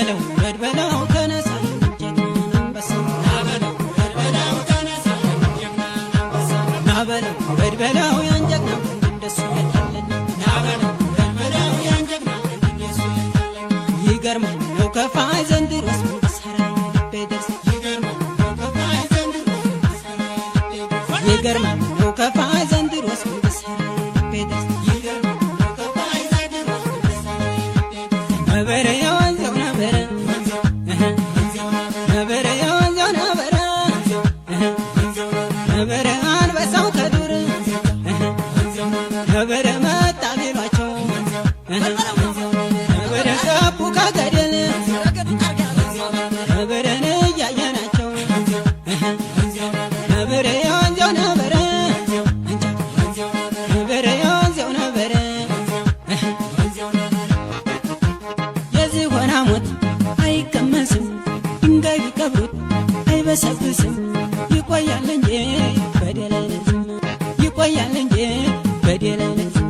ናበለው ውረድ በለው ተነሳ ጀግና አንበሳ። ናበለው ውረድ በለው ያን ጀግና ወንድ እንደሱ የታለና። ይገርማል ነው ከፋይ ዘንድሮስ ምን ብሰራ የልቤ ደርስ። ይገርማል ነው ከፋይ ዘንድሮስ ምን ብሰራ የልቤ ደርስ። ነበረ የወንዘው ነበረ ነበረ የወንዘው ነበረ ነበረ አንበሳው ከዱር ነበረ መጣ ቢሏቸው ነበረ ገቡ ከገደል ነበረን እያየናቸው ነበረ የወንዘው ነበረ ነበረ የወንዘው ነበረ። የዝሆን ሐሞት አይቀመስም፣ ድንጋይ ቢቀብሩት አይበሰብስም። ይቆያል እንጂ በደል አይነግስም፣ ይቆያል እንጂ በደል አይነግስም።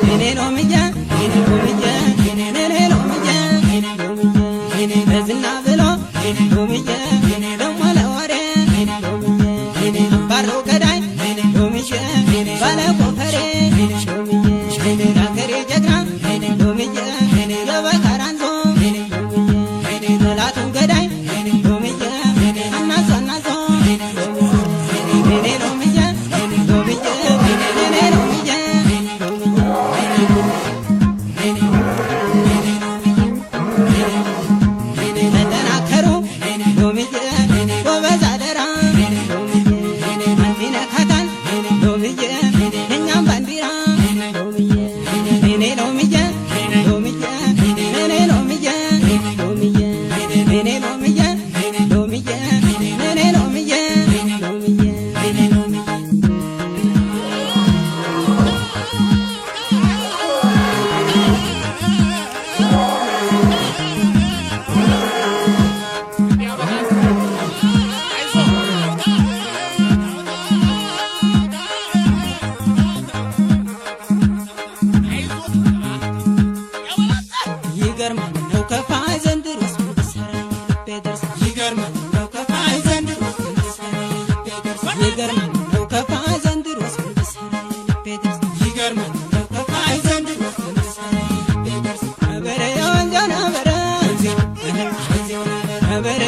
እኔ ሎምዬ ሎምዬ እኔ ሎምዬ ሎምዬ በዝና ብሎ ሎምዬ ደሞ ለወሬ ሎምዬ አባረው ገዳይ ሎምዬ ባለ ጎፈሬ ሎምዬ የአገሬ ጀግና ሎምዬ የበካራንዞ ሎምዬ ጠላቱን ገዳይ ሎምዬ አናዞ አናዞ እኔ ሎምዬ ሎምዬ እኔ ሎምዬ ሎምዬ ተጠናከሩ ሎምዬ ጎበዝ አደራ ሎምዬ ማን ይነካታል ሎምዬ የኛም ባንዲራ ሎምዬ እኔ ሎምዬ ሎምዬ እኔ ሎምዬ ሎምዬ እኔ ሎምዬ ሎምዬ እኔ ሎምዬ ሎምዬ። ይገርማል ነው ከፋይ ዘንድሮስ ምን ብሰራ የልቤ ደርስ። ይገርማል ነው ከፋይ ዘንድሮስ ምን ብሰራ የልቤ ደርስ። ይገርማል ነው ከፋይ ዘንድሮስ ምን ብሰራ የልቤ ደርስ። ይገርማል ነው ከፋይ ዘንድሮስ ምን ብሰራ የልቤ ደርስ። ነበረ የወንዘው ነበረ ነበረ